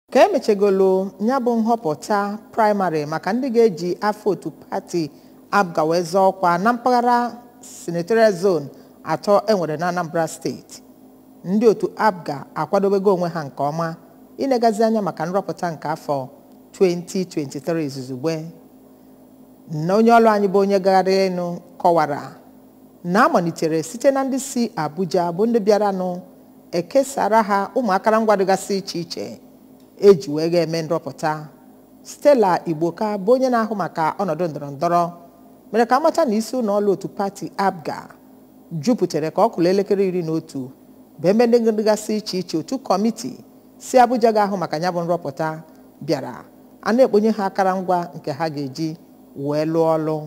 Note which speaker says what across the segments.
Speaker 1: Ka emechagolu ya bụ nhọpụta praịmarị maka ndị ga-eji afọ otu pati APGA wee zọọ ọkwa na mpaghara senatorial zone atọ enwere na Anambra Steeti, ndị otu APGA akwadobego onwe ha nke ọma inegazi anya maka nrọpụta nke afọ 2023 izuzugbe. Na onye ọrụ anyị bụ onye gagharị elu kọwara na amalitere site na ndị si Abuja bụ ndị bịaranụ ekesara ha ụmụ akụrụngwa dịgasị iche iche eji wee ga-eme nrọpụta. Stella Igboka bụ onye na-ahụ maka ọnọdụ ndọrọndọrọ mere ka amata na isi ụlọ ọrụ otu pati APGA jupụtara ka ọ kụrụ elekere 11 bụ ebe ndị dịgasị iche iche otu kọmiti si Abuja ga-ahụ maka ya bụ nrọpụta bịara a na-ekponye ha akụrụngwa nke ha ga-eji wee lụọ ọlụ.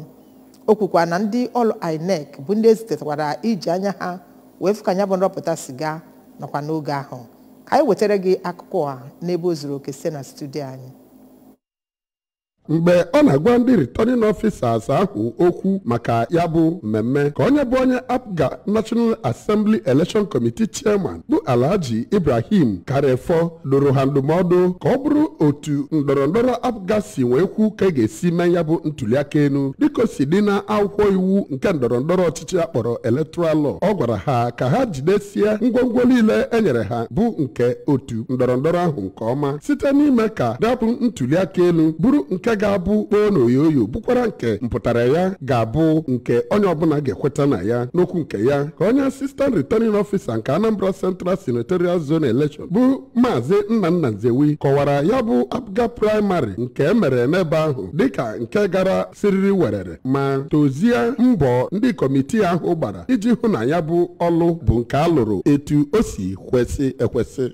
Speaker 1: O kwukwa na ndị ọlụ INEC bụ ndị ezitekwara iji anya ha wee fụ ka ya bụ nrọpụta siga nọkwa n'oge ahụ. Ka anyị wetara gị akụkọ a n'ebe o zuru oke site na studio anyị.
Speaker 2: Mgbe ọ na-agwa ndị returning officers ahụ okwu maka ya bụ mmemme, ka onye bụ onye APGA National Assembly Election Committee Chairman bụ Alhaji Ibrahim Karefọ dụrụ ha ndụmọdụ ka ọ bụrụ otu ndọrọndọrọ APGA si wee kwu ka e ga-esi mee ya bụ ntuliaka elu dịka o si dị na akwụkwọ iwu nke ndọrọndọrọ ọchịchị a kpọrọ electoral law. Ọ gwara ha ka ha jidesie ngwongwo niile e nyere ha bụ nke otu ndọrọndọrọ ahụ nke ọma site n'ime ka dapụ ntuliaka elu bụrụ nke ga-abụ kpoo n'oyoyo, bụkwara nke mpụtara ya ga-abụ nke onye ọbụla ga-ekweta na ya. N'okwu nke ya, ka onye assistant returning officer nke Anambra Central Senatorial Zone Election bụ Maazị Nnanna Nzewi kọwara ya bụ APGA praịmarị nke emere n'ebe ahụ dịka nke gara siriri werere, ma tozie mbọ ndị kọmitii ahụ gbara iji hụ na ya bụ ọlụ bụ nke a lụrụ etu o si kwesị ekwesị.